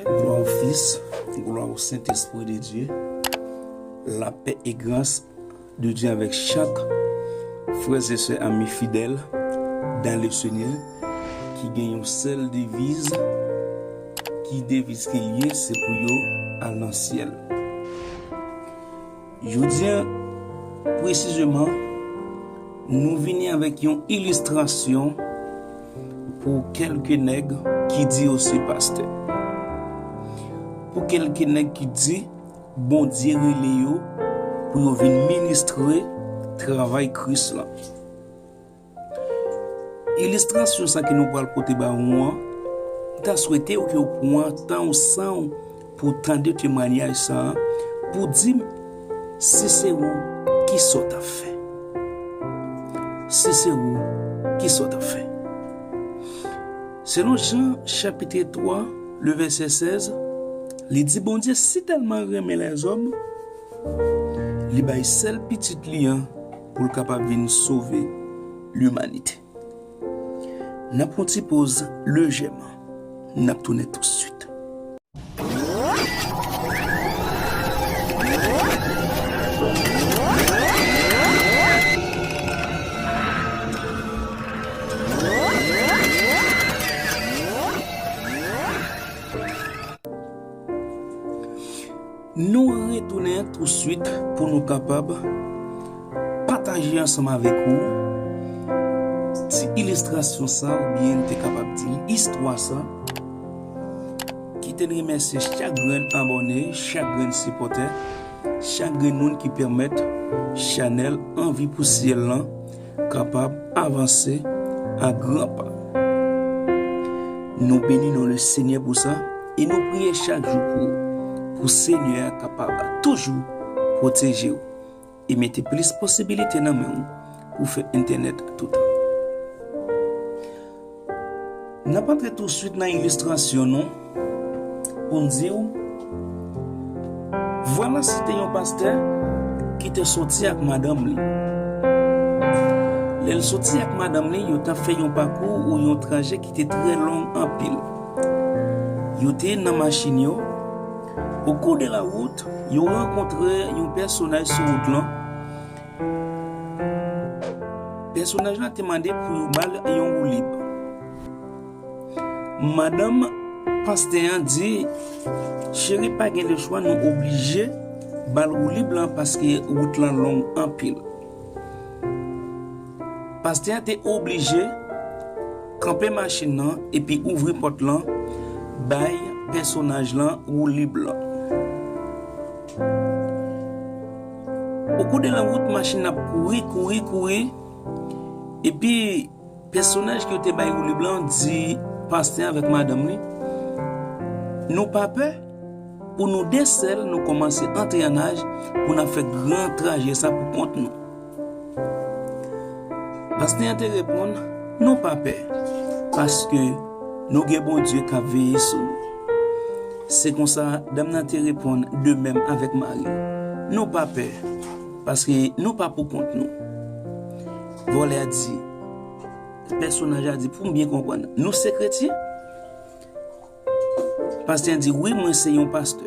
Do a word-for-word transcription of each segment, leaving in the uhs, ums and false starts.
Glwa o Fis, glwa o Sentespri de Dye. Lapè e gras de Dye avèk chak frè e sè ami fidèl dan le Senyè ki gen yon sèl deviz, ki deviz ke l ye, se pou yo al nan syèl. Jodi a, presizeman, nou vini avèk yon ilistrasyon pou kèlke nèg ki di yo se pastè. Pou kèlke nèg ki di Bondye rele yo pou yo vin ministre travay Kris la. Ilistrasyon sa ke nou pral pote ba ou an, m ta swete ou ke ou pran tan ou san ou pou w tande temwanyaj sa a, pou di m si se ou, kisa w t ap fè. Si se ou, kisa w t ap fè. Selon Jan chapit twa, le vèsè sèz, li di Bondye sitèlman renmen lèzòm, li bay sèl pitit li an pou l kapab vin sove limanite. N ap pran ti poz lejèman. N ap tounen tousuit. Nou retounen tousuit pou nou kapab pataje ansanm avèk ou ti ilistrasyon sa, oubyen n te kapab di istwa sa. Kite n remèsye chak grenn abòne, chak grenn sipòtè, chak grenn moun ki pèmèt chanèl Anvi pou Syèl lan kapab avanse a gran pa. Nou beni non le Senyè pou sa e nou priye chak jou pou ou, pou Senyè a kapab toujou pwoteje w e mete plis posibilite nan men w pou fè entènèt toutan. N ap antre tousuit nan ilistrasyon nou pou n di w, vwala se te yon pastè ki te soti ak madanm li. Lè l soti ak madanm li, yo t ap fè yon pakou ou yon trajè ki te trè long anpil. Yo te nan machin yo. Au cours de la route, yo rankontre yon pèsonaj sou wout lan. Pèsonaj lan te mande pou yo ba l yon woulib. Madanm pastè an di, cheri, pa gen lechwa, nou oblije ba l woulib lan paske wout lan long anpil. Pastè an te oblije kanpe machin nan epi ouvri pòt lan, bay pèsonaj lan woulib lan. Au cours de la route, machin nan ap kouri, kouri, kouri. Epi, pèsonaj ke yo te bay woulib lan di pastè avèk madanm li, nou pa pè, pou nou de sèl, nou kòmanse antre an naj pou n ap fè gran trajè sa pou kont nou. Pastè an te reponn, nou pa pè, paske nou gen Bondye k ap veye sou nou. Se konsa, dam nan te reponn de menm avèk mari l, nou pa pè, paske nou pa pou kont nou. Vòlè a di, pèsonaj a di, pou m byen konprann, nou se kretyen? Pastè a di, wi, mwen se yon pastè.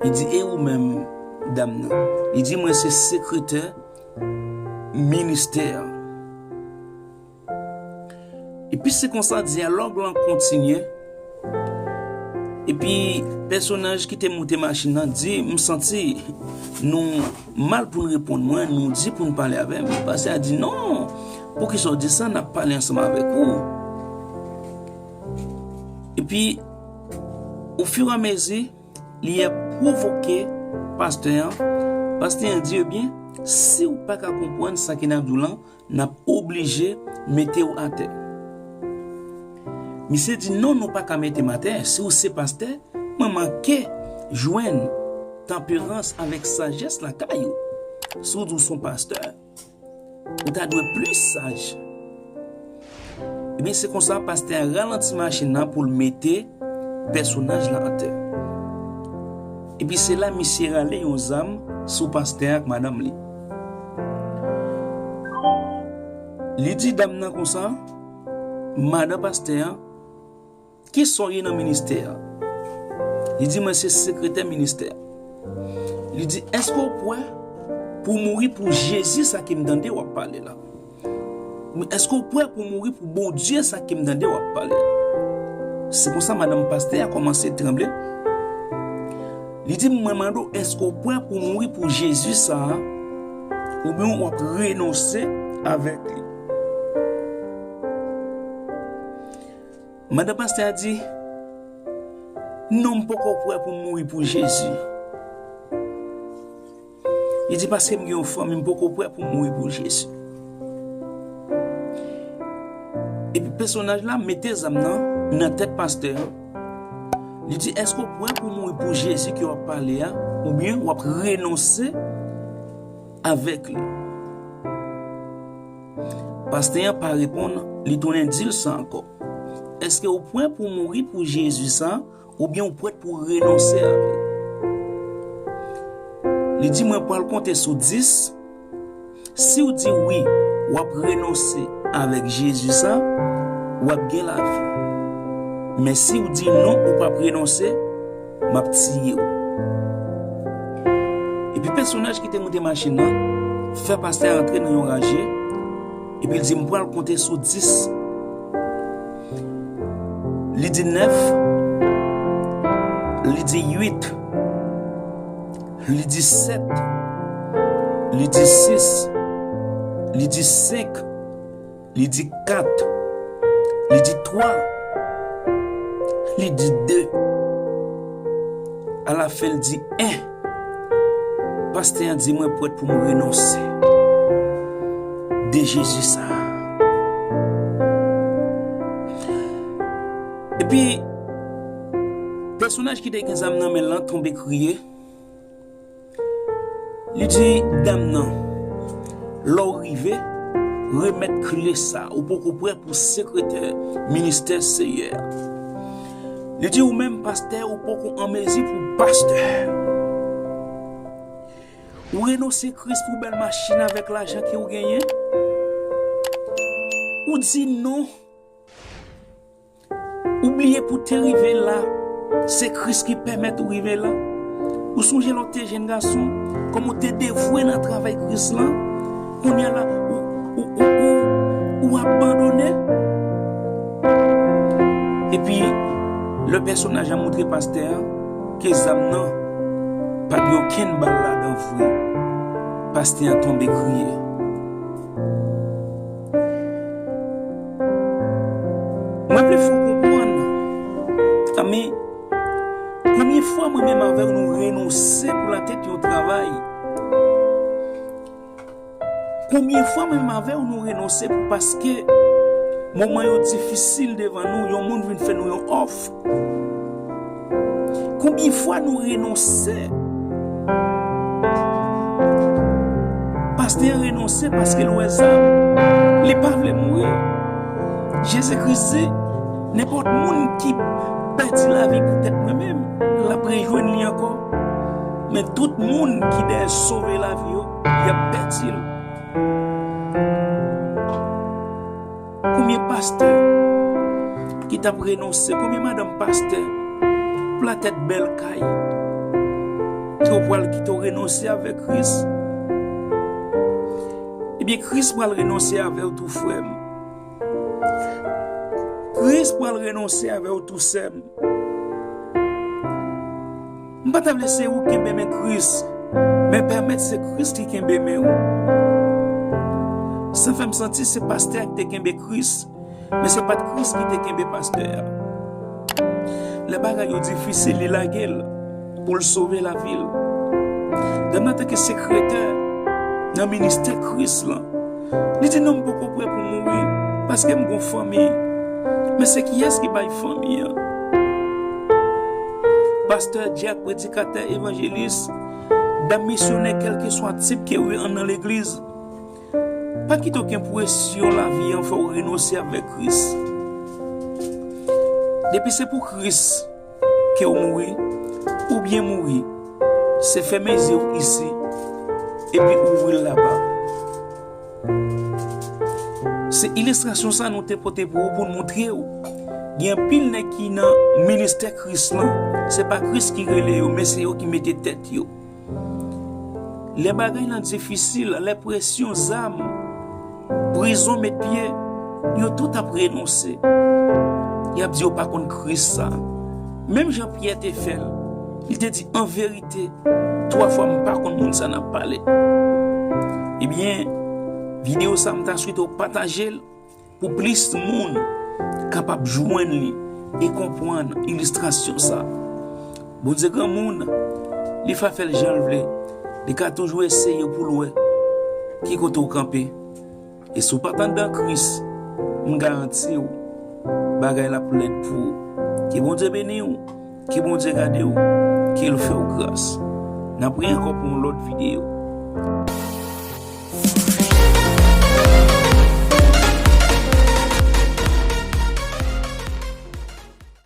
Li di, e ou menm, dam nan? Li di, mwen se sekretè ministè a. Epi se konsa dyalòg lan kontinye. Epi pèsonaj ki te moute machin nan di, m santi nou mal pou n reponn mwen, nou di pou n pale avè m. Pastè a di, non, poukisa w di sa, n ap pale ansanm avèk ou. Epi, ofiramezi, li ap pwovoke pastè an. Pastè an di, ebyen, si w pa ka konprann sa ke n ap di w lan, n ap oblije mete w atè. Misye di, non, nou pa ka mete m atè. Si w se pastè, mwen manke jwenn tanperans avèk sajès lakay ou. Si w di w se yon pastè, ou ta dwe plis saj. Ebyen, se konsa pastè a ralanti machin nan pou l mete pèsonaj la atè. Epi se la misye rale yon zam sou pastè a ak madanm li. Li di dam nan konsa, madan pastè a, kisa w ye nan ministè a? Li di, "Mwen se sekretè ministè." Li di, "Èske w prè pou w mouri pou Jezi sa ke m tande w ap pale la? Èske w prè pou w mouri pou Bondye sa ke m tande w ap pale la?" Se konsa madanm pastè a kòmanse tranble. Li di, "Mwen mande w, èske w prè pou w mouri pou Jezi sa a, oubyen w ap renonse avèk li?" Madanm pastè a di, "Non, m poko prè pou m mouri pou Jezi." Li di, "Paske m gen yon fanmi, m poko prè pou m mouri pou Jezi." Epi pèsonaj la mete zam nan nan tèt pastè an. Li di, "Èske w prè pou w mouri pou Jezi ke w ap pale a, oubyen w ap renonse avèk li?" Pastè an pa reponn, li tounen di l sa ankò. "Èske w prè pou w mouri pou Jezi sa, oubyen w prèt pou w renonse avè l?" Li di, "Mwen pral konte sou dis. Si w di wi, w ap renonse avèk Jezi sa, w ap gen lavi. Men si w di non, ou p ap renonse, m ap tiye w." Epi pèsonaj ki te monte machin nan fè pastè a antre nan yon raje, epi l di, "M pral konte sou dis." Li di nèf, li di uit, li di sèt, li di sis, li di senk, li di kat, li di twa, li di de. Alafen, l di en. Pastè an di, "Mwen prèt pou m renonse de Jezi sa a." Epi, pèsonaj ki te gen zam nan men l lan tonbe kriye. Li di dam nan, "Lè w rive, remèt kle sa. Ou poko prè pou sekretè ministè Seyè a." Li di, "Ou menm pastè, ou poko an mezi pou pastè. Ou renonse Kris pou bèl machin avèk lajan ke w genyen. Ou di non. Ou bliye pou te rive la, se Kris ki pèmèt ou rive la. Ou sonje lè w te jenn gason, kòman w te devwe nan travay Kris lan? Kounye a la, ou, ou, ou, ou, ou abandone." Epi, lè pèsonaj la montre pastè a ke zam nan pa gen okenn bal ladan vre, pastè a tonbe kriye. Mwen vle fè w konprann, zanmi, konbyen fwa mwen menm avè w nou renonse pou latèt yon travay? Konbyen fwa mwen menm avè w nou renonse pou paske moman yo difisil devan nou, yon moun vin fè nou yon òf? Konbyen fwa nou renonse? Pastè an renonse paske l wè zam. Li pa vle mouri. Jezi Kris di, "Nenpòt moun ki pèdi lavi poutèt mwen menm, l ap rejwenn li ankò. Men tout moun ki dèyè sove lavi yo, y ap pèdi l." Konbyen pastè ki t ap renonse? Konbyen madanm pastè pou latèt bèl kay ke w pral kite w renonse avèk Kris? Ebyen, Kris pral renonse avè w tou, frè m. Kris pral renonse avè w tou, sè m. M pa ta vle se ou kenbe men Kris, men pèmèt se Kris ki kenbe men ou. Sa fè m santi se pastè a ki te kenbe Kris, men se pa t Kris ki te kenbe pastè a. Lè bagay yo difisil, li lage l pou l sove lavi l. Dam nan, antanke sekretè nan ministè Kris lan, li di, "Non, m poko prè pou mouri, paske m gon fanmi." Men se kiyès ki bay fanmi an? Pastè, dyak, predikatè, evanjelis, dam misyonè, kèlkeswa tip ke w ye anndan legliz, pa kite okenn presyon lavi an fè w renonse avèk Kris. Depi se pou Kris ke w mouri, ou byen mouri, se fèmen zye w isi, epi ouvri l laba. Se ilistrasyon sa nou te pote pou ou, pou n montre w Gen anpil nèg ki nan ministè Kris lan, se pa Kris ki rele yo, men se yo ki mete tèt yo. Lè bagay lan difisil, lè presyon, zam, prizon met pye, yo tout ap renonse. Y ap di yo pa konn Kris sa. Menm jan Pyè te fè l, li te di, an verite, twa fwa m pa konn moun sa n ap pale. Ebyen, videyo sa m ta swete w pataje l pou plis moun kapab jwenn li e konprann ilistrasyon sa. Bondye granmoun, li fa fè l jan l vle, li ka toujou eseye pou l wè ki kote w kanpe. E si w pa t anndan Kris, m garanti w, bagay la ap lèd pou ou. Ke Bondye beni w, ke Bondye gade w, ke l fè w gras. N ap riyankò pou yon lòt videyo.